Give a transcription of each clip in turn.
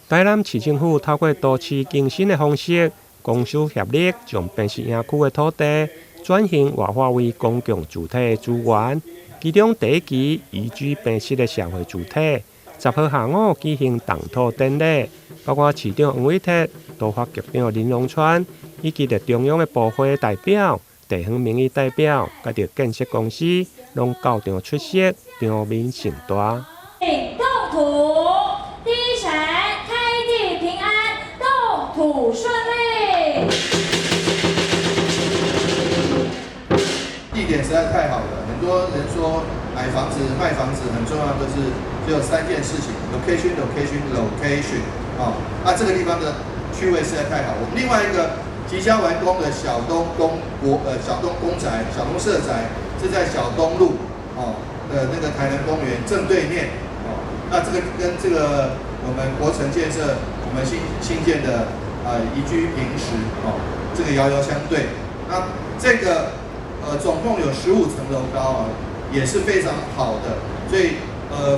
台南市政府透過都市更新的方式，公私協力，將坪石營區的土地轉型活化為公共住宅的資源。其中第一期宜居坪石的社會住宅，10號下午舉行動土典禮，包括市長黃偉哲、都發局長林榮川，以及著中央的部會代表、地方民意代表，佮著建設公司，攏到場出席，場面盛大。動土，第一閃開地平安，動土順利。地點實在太好了，很多人說買房子、賣房子很重要的是只有三件事情：location、location、location。哦，那這個地方的區位實在太好。我們另外一個即將完工的小東公國小東公宅、小東社宅是在小東路哦的那個台南公園正對面哦。那這個跟這個我們國城建設我們新新建的宜居坪石哦，這個遙遙相對。那這個總共有15層樓高啊，也是非常好的。所以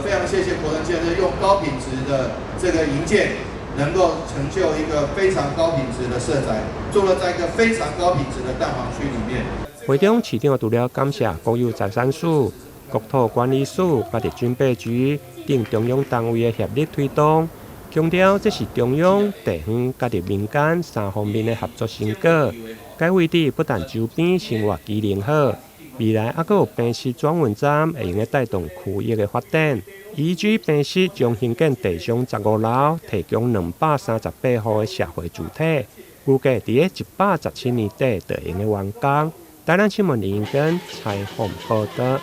非常謝謝國城建設用高品質的這個營建，能夠成就一個非常高品質的社宅，坐落在一個非常高品質的蛋黃區裡面。會中市長除了感謝國有財產署、國土管理署、佮軍備局等中央單位的協力推動，強調這是中央、地方佮民間三方面的合作成果。該位置不但周邊生活機能好，未來猶閣有坪石轉運站會用得帶動區域的發展。宜居坪石將興建地上15樓，提供238戶的社會住宅，預計佇咧117年底就會用得完工。台南新聞林根採訪報導。